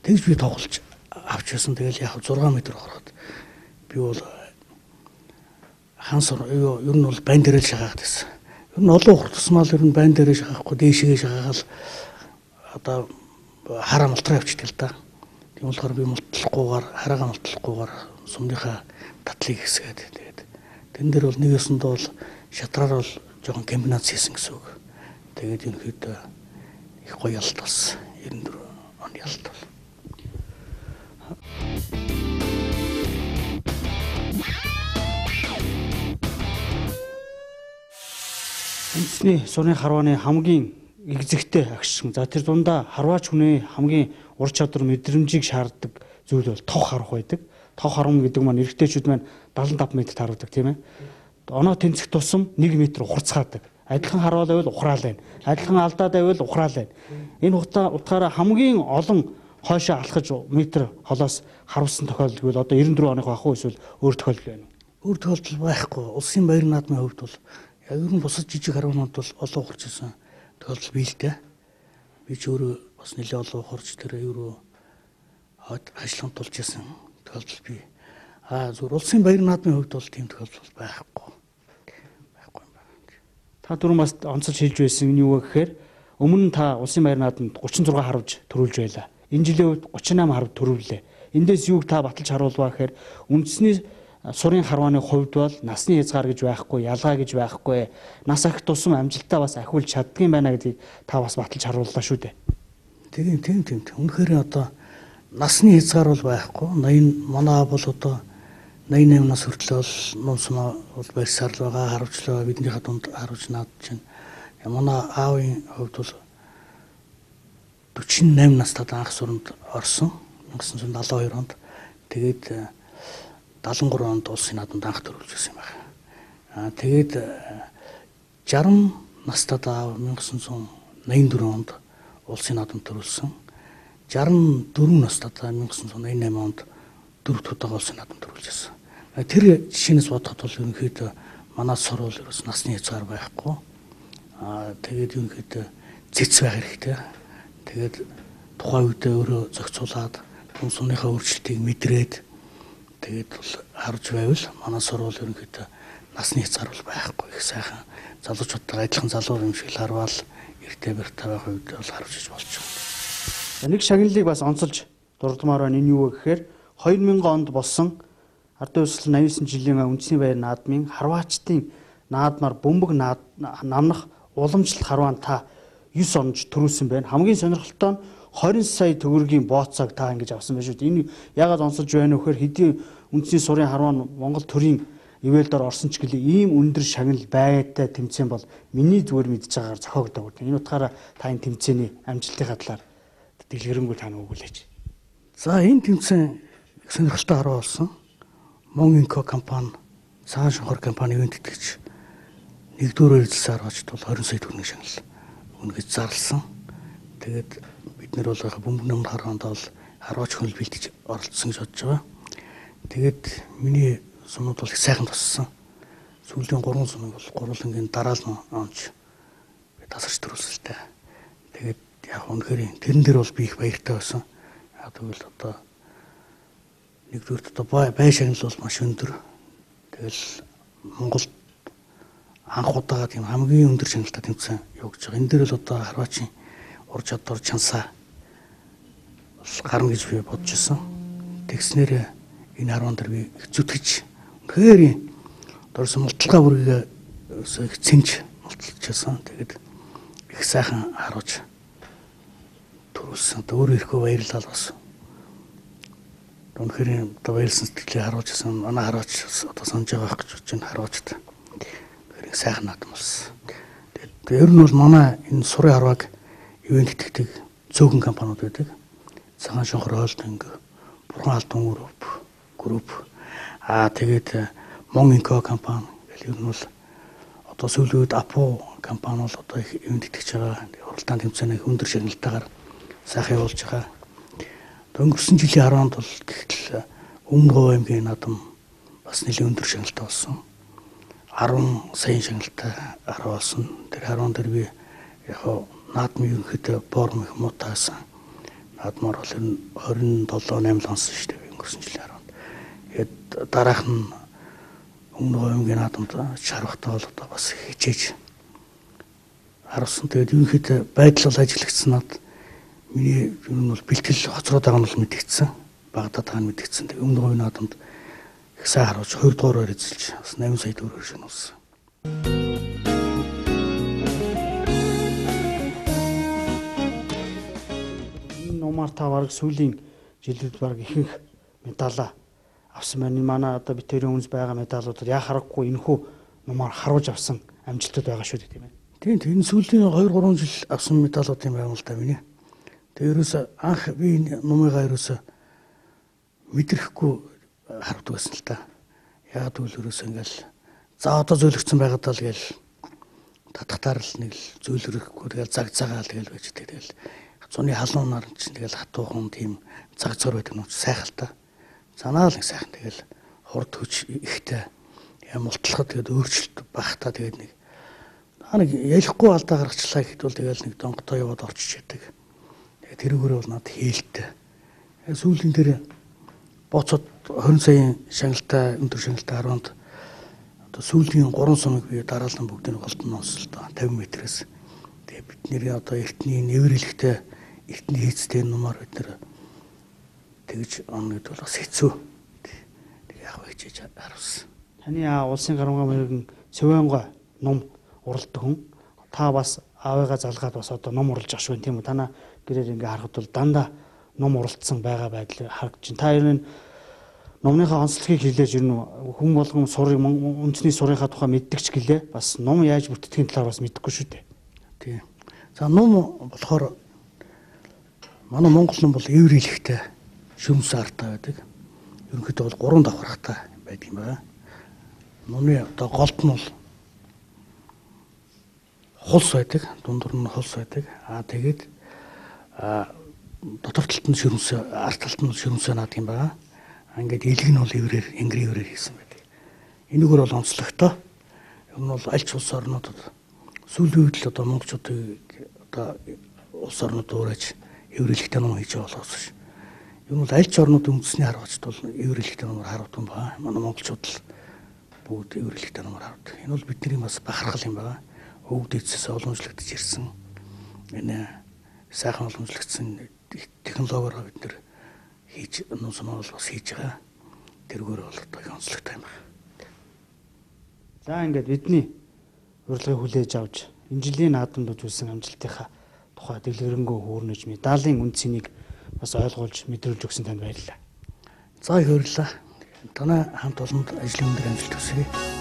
Тэгж би тоглож авч байсан. Тэгэл яг 6 м хороод би бол хан сур ер нь бол байн дээрээ шахаад байсан. Ер нь олон ухар тусмаа л ер нь байн дээрээ шахахгүй дээшгээ шахаал одоо хараа мултраа явчихдаг л да. Тийм болохоор би мултлахгүйгээр хараагаа мултлахгүйгээр сумныхаа татлыг хэсгээд тэгээд тэн дээр бол нэг ёсондоо бол шатраар бол жоохон комбинац хийсэн гэсэн үг. Тэгээд ерөнхийдөө их гоё ялалт болсон. 94 оны ялалт бол. Үндэсний сурын харвааны хамгийн эгзэгтэй агшин. За тэр дундаа харваач хүний хамгийн ур чадвар мэдрэмжийг шаарддаг зүйл бол тог харах байдаг. Тог харван гэдэг маань эрэгтэйчүүд маань 75 м харвдаг, тийм ээ. Оноо тэнцэх тусам 1 м ухарцгаадаг. Адилхан харвал байвал ухраал байна. Адилхан алдаад байвал ухраал байна. Энэ утгаараа хамгийн олон хойшоо алхаж метр холоос харвсан тохиолдол гэвэл одоо 94 оных байх уу эсвэл өөр тохиолдол байна уу? Өөр тохиолдол байхгүй. Улсын баяр наадмын хувьд бол ер нь бусад жижиг харваанууд бол олон ухарч ирсэн тохиолдол бий л дээ. Би ч өөрөө бас нэлээд олон ухарч тэр өөрөө ажиллан тулж ирсэн тохиолдол бий. А зүгээр улсын баяр наадмын хувьд бол тийм тохиолдол байхгүй. Байхгүй юм байна. Та түрүүн бас онцолж хэлж байсан нь юу вэ гэхээр өмнө нь та улсын баяр наадамд 36 харвж төрүүлж байлаа. Энэ жилийн үед 38 харв төрүүллээ. Эндээс юуг та баталж харуулваа гэхээр үндэсний сурын харвааны хувьд бол насны хязгаар гэж байхгүй, ялгаа гэж байхгүй. Нас ахих тусам амжилтаа бас ахиулж чаддгийн байна гэдгийг та бас баталж харууллаа шүү дээ. Тийм тийм тийм. Үнэхээр одоо насны хязгаар бол байхгүй. 80 манай бол одоо 88 нас хүртэл бол нум сумаа бол барьсаар л байгаа, харавчлаа биднийхээ дунд харавж наад чинь. Манай аавын хувьд бол 48 настайд анх суранд орсон. 1972 онд. Тэгээд 73 онд улсын наадамд анх төрүүлж ирсэн юм байна. Аа тэгээд 60 настайд аав 1984 онд улсын наадамд төрүүлсэн. 64 настайд 1988 онд дөрөв дэх удаага улсын наадамд төрүүлж ирсэн. Тэр жишээнээс бодоход бол ерөнхийдөө манай сурвал ерөөс насны хязгаар байхгүй. Аа тэгээд ерөнхийдөө цэц байх хэрэгтэй. Тэгээд тухайн үедээ өөрөө зохицуулаад сумныхаа өөрчлөлтийг мэдрээд тэгээд бол харж байвал манай сурвал ерөнхийдөө насны хязгаар бол байхгүй. Их сайхан залуучуудтайгаа адилхан залуу юм шиг л харвал эртээ бэртээ байх үед бол харж иж болж байна. Нэг шагналыг бас онцолж дурдмаар байна. Энэ юу вэ гэхээр 2000 онд болсон Ардын хувьсгал 89 жилийн үндэсний баяр наадмын харваачдын наадмаар бөмбөг намнах уламжлалт харваан та 9 онж төрүүлсэн байна. Хамгийн сонирхолтой нь 20 сая төгрөгийн бооцоог та ингэж авсан байх шүү дээ. Энэ яагаад онцолж байна вэ гэхээр хэдийн үндэсний сурын харваан Монгол төрийн ивэлдор орсон ч гэлээ ийм өндөр шагнал байтай тэмцээн бол миний зүгээр мэдж байгаагаар зохиогдоогүй. Энэ утгаараа та энэ тэмцээний амжилтынхаа талаар дэлгэрэнгүй та нэг өгүүлээч. За энэ тэмцээн их сонирхолтой харваа болсон. Монинко компани, Цагаан шонхор компани ивент тэтгэж нэгдүгээр эзэлсэн харваачд бол 20 сая төгрөгийн шагнал өгнө гэж зарласан. Тэгээд бид нар бол бөмбөг намд харваанд бол харваач хүн бэлтэж оролцсон гэж бодож байгаа. Тэгээд миний сумнууд бол их сайхан туссан. Сүүлийн 3 сумыг бол гурвангийн дараа л онж би тасарч төрүүлсэлтэй. Тэгээд яг үнэхээр тэрэн дээр бол би их баяртай байсан. Яг тэгвэл одоо нэгдүгээрт одоо бай шагнал бол маш өндөр. Тэгэл Монголд анх удаага тийм хамгийн өндөр шагналтай тэмцээн явагдаж байгаа. Энэ дээр л одоо харваачийн ур чадвар чансаа бол гарна гэж би бодож ирсэн. Тэгснээр энэ харваан дээр би их зүтгэж үнэхээр дөрс мулталгаа бүргээ их цэнж мулталж байсан. Тэгээд их сайхан харуулж төрүүлсэн. Одоо өөрөө ирэхгүй баярлал бас. Үнэхээр одоо баярлсан сэтгэлээ харуулж байсан. Манай хараач одоо санаж байгаа байх гэж бодож байна харуулжд. Тэгэхээр их сайхан наадам болсон. Тэгээд ер нь бол манай энэ сурын харвааг ивент итгэдэг цөөхөн компаниуд байдаг. Цагаан шонхор холдинг, Бурхан алдан групп. Аа тэгээд Монинко компани гэл ер нь бол одоо сүүлийн үед Апо компани бол одоо их ивент итгэж байгаа. Уралдаан тэмцээний өндөр шагналтайгаар сайхан явуулж байгаа. Өнгөрсөн жилийн 10-нд бол гэтэл Өмнө Говь аймгийн наадам бас нэлээд өндөр шагналтай болсон. 10 саяын шагналтай 10 болсон. Тэр 10 дээр би яг наадмын ерөнхийдөө форм их муутай байсан. Наадмаар бол 27 8 л онсон шүү дээ өнгөрсөн жилийн 10-нд. Тэгээд дараах нь Өмнө говийн наадамд шарвахтаа бол одоо бас хичээж харуулсан. Тэгээд ерөнхийдөө байдал бол ажиглагдсан над. Миний ер нь бол бэлтгэл хоцроод байгаа нь бол мэдэгдсэн. Багадаад байгаа нь мэдэгдсэн. Тэгээд Өмнө говийн наадамд их сайн харуулж 2 дугаараар эзэлж бас 8 сая төгрөгөөр шагнуулсан. Энэ номоор та бараг сүүлийн жилүүд бараг ихэнх медалаа авсан байна. Манай одоо бид тэрийн өмнө байгаа медалуудад яа харахгүй энэхүү номоор харуулж авсан амжилтууд байгаа шүү дээ, тийм ээ. Тийм, энэ сүүлийн 2-3 жил авсан медалууд юм байна л да миний. Тэгээ ерөөсөө анх би энэ номыгаа ерөөсөө мэдрэхгүй харуулдаг байсан л та. Яг тэгвэл ерөөсөө ингээл за одоо зөөлөгдсөн байгаад л гээл татхтаар л нэг л зөөлрөхгүй тэгэл цаг цагаал тэгэл байж тэгэл зуны халуун нар чинь тэгэл хатуухан тийм цаг цор байдаг нь сайхан л та. Занаа л нэг сайхан тэгэл хурд хүч ихтэй юм мултлахад тэгээд өөрчлөлт багтаа тэгээд нэг ялахгүй алдаа гаргачлаа гэхэд бол тэгэл нэг донготой яваад орчиж яадаг. Тэгээд тэрүүгээр бол надад хээлтэй. Сүүлийн тэр бооцоод 20 саяын шагналтай өндөр шагналтай 10-нд одоо сүүлийн 3 сумыг би дараалан бүгдийг голдон онсон л доо 50 метрээс. Тэгээд бидний одоо эртний нэврэлэгтэй эртний хийцтэй нумаар бид нэр тэгж онно гэдэг бол бас хэцүү. Тэг яг хичээж харуулсан. Таны улсын гарамгаа мэрэгэн Цөвөнгой ном уралдаг хүн. Та бас аавыгаа залгаад бас одоо ном уралж ах шүү тийм үү? Танаа гэрээр ингээ харахад бол дандаа ном уралдсан байгаа байдал харагдаж байна. Та ер нь номныхаа онцлогийг хэлээж ер нь хүн болгон сурыг үндэсний сурынхаа тухай мэддэг ч гэлээ. Бас ном яаж бүтдгийн талаар бас мэдэхгүй шүү дээ. Тийм. За ном болохоор манай Монгол ном бол эвэр хэлэхтэй шүмс артаа байдаг. Ерөнхийдөө бол 3 давхаргатай байдаг юм байна. Номны одоо голд нь бол хулс байдаг, дундуур нь хулс байдаг. Аа тэгээд дотор талд нь шүрмс, арт талд нь шүрмсээ наадаг юм байна. Ингээд элэг нь бол эврээр, энгэр эврээр хийсэн байдаг. Энэгээр бол онцлогтой. Ер нь бол аль ч улс орнуудад сүүлийн үед л одоо монголчуудыг одоо улс орнууд уурайж эврэлэгтэй ном хийж байгаа болохоос ш. Ер нь бол аль ч орнуудын үндэсний харвачд бол эврэлэгтэй номоор харуулдаг юм байна. Манай монголчууд л бүгд эврэлэгтэй номоор харуулдаг. Энэ бол бидний бас бахархал юм байна. Өвд эцэс уламжлагдаж ирсэн. Энэ сайхан уламжлагдсан технологиор бид нэр хийж ном сумаа бол бас хийж байгаа. Тэргээр бол одоо их онцлогтой юм байна. За ингээд бидний урилгыг хүлээж авч энэ жилийн наадамд үзүүлсэн амжилтынхаа тухай дэлгэрэнгүй хөөрнөж медалийн үн цэнийг бас ойлгуулж мэдрүүлж өгсөн танд баярлалаа. За их баярлалаа. Танай хамт олонд ажлын өндөр амжилт хүсье.